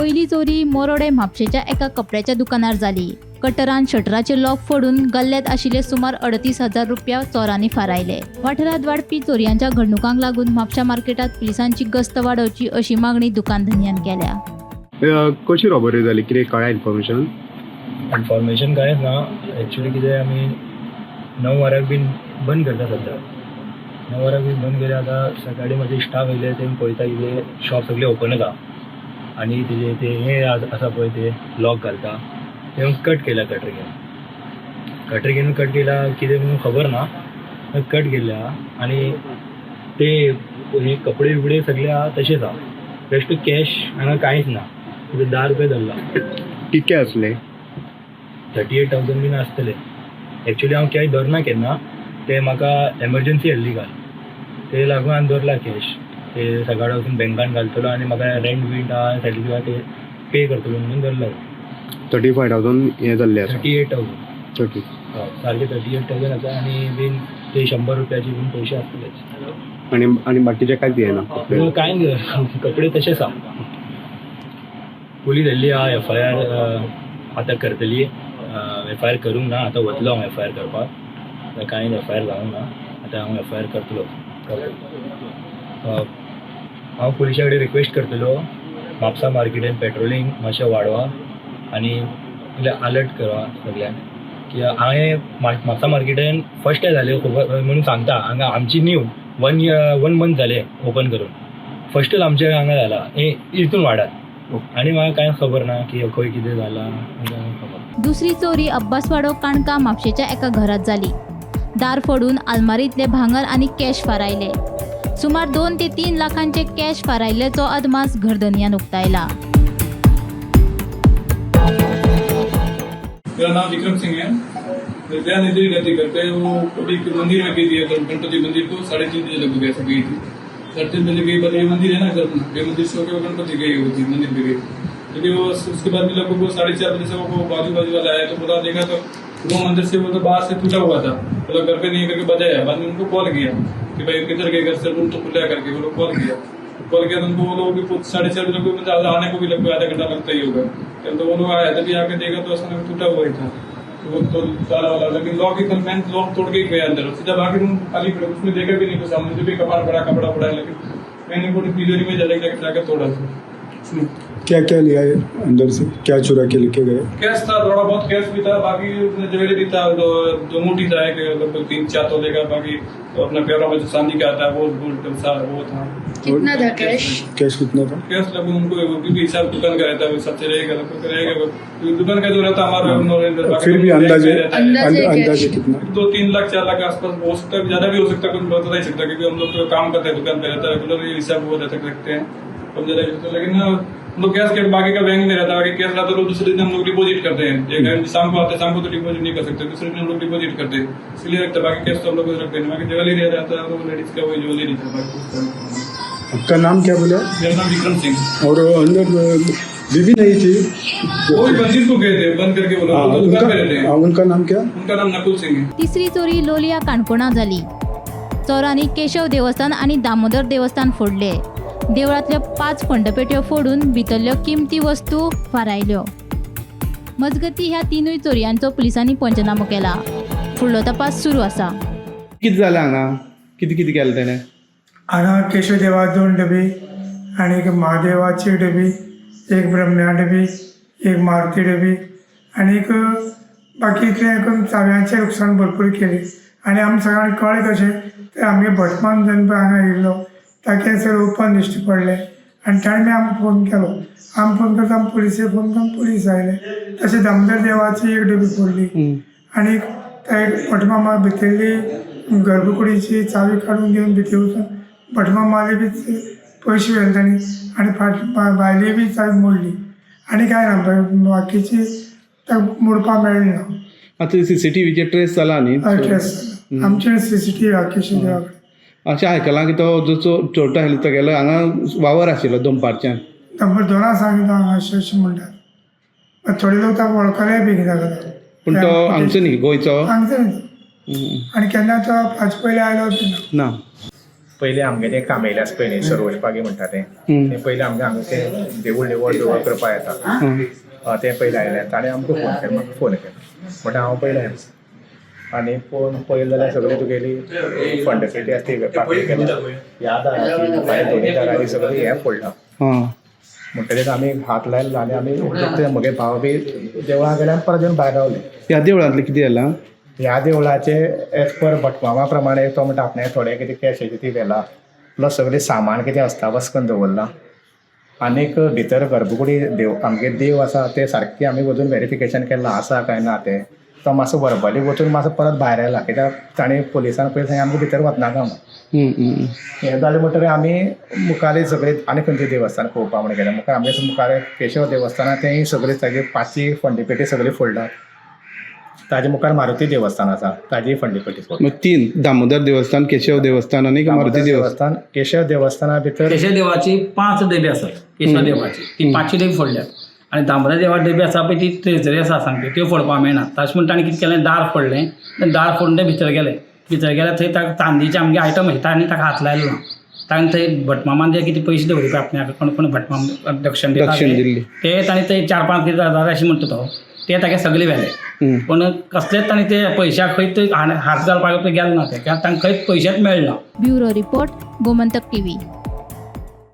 पयली चोरी मोरोडे म्हापशेच्या एका कपड्याच्या दुकानार जाली. कटरान शटराचे लॉक फोडून गल्ल्यात आशिल्ले सुमार 38,000 रुपया चोरांनी फारायले. वाठारांत वाडपी चोरयांच्या घडणुकांक लागून म्हापशा मार्केटात पुलिसांची गस्त वाडोवची अशी मागणी दुकान धनयान केल्या. कशी रॉबरी जाली कितें कळ्ळा इन्फॉर्मेशन? इन्फॉर्मेशन कांयच ना. एक्चुली कितें, आमी 9 वरांक बीन बंद करता सद्या. 9 वरांक बीन बंद केले. आतां सकाळीं म्हाजे स्टाफ येयले, ते पळयता कितें शॉप सगळें ओपन आसा आनी तेजे ते हे आसा पळय, ते लॉक घालता, ते कट केला कटर घेवन. कटर घेवन कट केला, कितें म्हणून खबर ना, कट केल्या. आनी ते हे कपडे बिपडे सगळे आहा तशेंच आहा. बेश्ट कॅश हांगा कांयच ना. कितें 10 रुपया धरला. कितके आसले? 38,000 बीन आसतले. एक्चुली हांव कॅश धरना केन्ना. ते म्हाका एमर्जन्सी आहली काल, ते लागून हांवें धरला कॅश. ते सकाळी वचून बँकान घालतलो आनी म्हाका रेंट बींट आहा, सॅलरी आहा, ते पे करतलो म्हणून धरला. 35,000 हें जाल्लें आसा. 38,000. 30. हय, सारके 38,000 आसा. आनी बीन ते 100 रुपयाचे बीन पयशे आसतलेच. आनी आनी बाकीचें कांयच येना? पूण कांय न्ही, कपडे तशेच आहा. पुलीस येयल्ली आहा. एफ I R आतां करतली. एफ I R करूंक ना. आतां वतलो हांव एफ I R करपाक. आतां कांय एफ I R जावंक ना. आतां हांव एफ I R करतलो. हांव पुलिसा कडेन रिक्वेस्ट करतलो, म्हापसा मार्केटान पेट्रोलिंग मातशें वाडवा आनी अलर्ट करा सगल्यांक की हांवें म्हापसा मार्केटान फर्स्ट टायम जालें खबर म्हणून सांगता. हांगा आमची न्यू वन मंथ जालें ओपन करून, फर्स्टच आमच्या हांगा जाला हे. हितून वाडात. आनी म्हाका कांय खबर ना की खंय कितें जालां, खबर. दुसरी चोरी अब्बासवाडो काणका म्हापशेच्या एका घरात जाली. दार फोडून आलमारींतले भांगर आनी कॅश फारायले. सुमार 2 ते 3 लाखांचे कॅश फारायल्ल्याचो अदमास घरधनयान उक्तायला. मेरा नाम विक्रम सिंह है. मैं बयान इधर ही रहती घर पे. वो कभी मंदिर में गई थी, गणपति मंदिर को 3:30 बजे लगभग ऐसे गई थी. 3:30 बजे गई पर ये मंदिर है ना घर में, ये मंदिर से होकर वो गणपति गई होती, मंदिर पे गई. लेकिन वो उसके बाद में लगभग वो 4:30 बजे से वो बाजू बाजू वाला आया तो बोला, देखा तो रूम अंदर से वो तो बाहर से टूटा हुआ था. बोला घर पे नहीं करके बजाया. बाद में उनको कॉल किया कि भाई किधर गए, घर से रूम तो खुला है करके. वो लोग कॉल किया. कॉल किया तो उनको वो लोग भी 4:30 बजे लगभग आने को भी लगभग आधा घंटा लगता ही होगा. तो वो लोग आया, तभी आके देखा तो अचानक टूटा हुआ ही था. तो वो तो ताला वाला, लेकिन लॉक ही मेन लॉक तोड़ के ही गया अंदर सीधा. बाकी रूम खाली पड़े, उसमें देखा भी नहीं कुछ. सामने भी कपाट पड़ा, कपड़ा पड़ा है, लेकिन मैंने पूरी तिजोरी में जाके जाकर तोड़ा था उसमें. क्या क्या लिया है अंदर से, क्या चुरा के लेके गए? कैश था, थोड़ा बहुत कैश भी था, बाकी ज्वेलरी भी था. दो मुठी था एक, लगभग 3-4 तोले का. बाकी तो अपना पैरों में जो चांदी का आता है वो गोल्ड सा वो था. कितना था कैश? कैश कितना था? कैश लगभग उनको, क्योंकि हिसाब दुकान का रहता है, वो हिसाब से रहेगा, लगभग रहेगा. क्योंकि दुकान का जो रहता है हमारा. फिर भी अंदाजे अंदाजे कैश? अंदाजे कितना? 2-3 लाख, 4 लाख के आसपास हो सकता है, ज्यादा भी हो सकता है, कुछ बता नहीं सकता. क्योंकि हम लोग तो काम करते हैं, दुकान पे रहता है रेगुलर, ये हिसाब वो रहता रखते हैं, कम ज्यादा हो सकता है. लेकिन हम लोग कैश के बाकी का बैंक में रहता है. बाकी कैश रहता है तो दूसरे दिन हम लोग डिपॉजिट करते हैं. एक टाइम शाम को आते हैं, शाम को तो डिपॉजिट नहीं कर सकते, दूसरे दिन हम लोग डिपॉजिट करते हैं, इसलिए रखते हैं. बाकी कैश तो हम लोग रखते हैं. बाकी ज्वेलरी रहता है, वो लेडीज का वही ज्वेलरी था, बाकी कुछ नहीं. आपका नाम क्या बोला? मेरा नाम विक्रम सिंह. और अंदर बीबी नहीं थी? वो भी मंदिर को गए थे, बंद करके बोला. हाँ, वो तो उनका दुकान पे रहते हैं. हाँ, उनका नाम क्या? उनका नाम नकुल सिंह है. तिसरी चोरी लोलया काणकोणा जाली. चोरांनी केशव देवस्थान आनी दामोदर देवस्थान फोडले. देवळांतल्यो 5 फंडपेट्यो फोडून भितरल्यो किमती वस्तू फारायल्यो. मजगती ह्या 3 चोरयांचो पुलिसांनी पंचनामो केला. फुडलो तपास सुरू आसा. कितें जालें हांगा? कितें कितें केलें तेणें? हांगा केशवदेवा 2 डबी आनी एक महादेवाची डबी, एक ब्रह्म्या डबी, एक मारुती डबी आनी एक बाकी इतलें करून चाव्यांचें लुकसाण भरपूर केलें. आनी आमकां सगळ्यांक कळ्ळें कशें तर आमगे भटमाम जेन्ना पळय हांगा येयल्लो ताका सर ओपन दिश्टी पडलें आनी ताणें आमकां फोन केलो. आमी फोन करता, आमी पुलिसेक फोन करून पुलीस आयले. तशें दामोदर देवाची एक डबी फोडली आनी त्या एक भटमामा भितरली गर्भकुडीची चावी काडून घेवन भितर वचून भटमामाले बी पयशे व्हेले तांणी आनी फाट भायली बी चावी मोडली. आनी कांय ना, बाकीची ताका मोडपाक मेळ्ळी ना. आतां सीसीटीव्हीचेर ट्रेस जाला न्ही? हय, ट्रेस आमचे सीसीटीव्ही केशव देवा कडेन. अशें आयकलां की तो जो चोरटो आशिल्लो तेगेलो हांगा वावर आशिल्लो दनपारच्यान. नंबर दोना सांगितलं हांगा अशें अशें म्हणटात. थोडे लोक ताका वळखले बी कित्याक. पूण तो हांगचो न्ही, गोंयचो? हांगचो न्ही. आनी केन्ना तो हाचे पयलीं आयलो बी ना. ना. पयलीं आमगेलें कामेले आसा पळय न्ही, सरोज पागी म्हणटा तें, तें पयलीं आमगे हांगा तें देवूळ निवळ दवर करपा येता. हय, तें पयलीं आयलें, ताणें आमकां फोन केलो, म्हाका फोन केलो म्हणटा हांव पयलें आयलो आनी पळोवन पळयलें जाल्यार सगळी तुगेली फंड पेटी आसा ती पाकळी केल्या, ह्या दाराची, मागीर दोनी दाराची सगळी हें फोडलां. म्हणटकीच आमी हात लायलो आनी आमी ते म्हगे भाव बी देवळां गेले आनी परत येवन भायर रावले. ह्या देवळांतलें कितें जालां? ह्या देवळाचे एज पर भटमामा प्रमाणे तो म्हणटा आपणे थोडे कितें कॅशाचे ती व्हेला, प्लस सगळें सामान कितें अस्तावस्त करून दवरलां. आनीक भितर गर्भकुडी देव आमगे देव आसा ते सारकें आमी वचून वेरिफिकेशन केलां आसा काय ना तें. तो मातसो वर्बली वचून मातसो परत भायर आयला, कित्याक ताणें पुलिसान पयलीं सांगलें आमकां भितर वचनाका म्हणून. हें जालें म्हणटकीर आमी मुखार सगळीं आनी खंयचें देवस्थान पळोवपा म्हण गेले. मुखार आमगे मुखार केशव देवस्थान आसा, तेंय सगळीं तागे पांचशी फंडीपेटी सगळी फोडलात. ताजे मुखार मारुती देवस्थान आसा, ताजी फंडीपेटी फोडली. मग तीन, दामोदर देवस्थान, केशव देवस्थान आनी मारुती देवस्थान. देवस्थान, केशव देवस्थाना भितर केशव देवाची 5 डबे आसात, केशव देवाची ती 5 डबे फोडल्यात. आनी दामोदर देवा डबे आसा पळय ती ट्रेजरी आसा सामकी, त्यो फोडपाक मेळना. तशें म्हण ताणें कितें केलें, दार फोडलें, दार फोडून ते भितर गेले. भितर गेले थंय ताका चांदीचे आमगे आयटम आशिल्ले, ताणें ताका हात लायलो ना. ताणें थंय भटमामान जे कितें पयशे दवरिल्ले पळय आपण्याक, कोण कोण भटमाम दक्षण दिता दक्षिण दिल्ली. ते ताणें थंय 4-5 कितें हजार अशें म्हणटा तो, ते तागे सगळे व्हेले. पूण कसलेच ताणें ते पयशाक खंय ते हात घालपाक गेले ना ते, कित्याक तांकां खंयच पयशेच मेळना. Bureau report, Gomantak TV.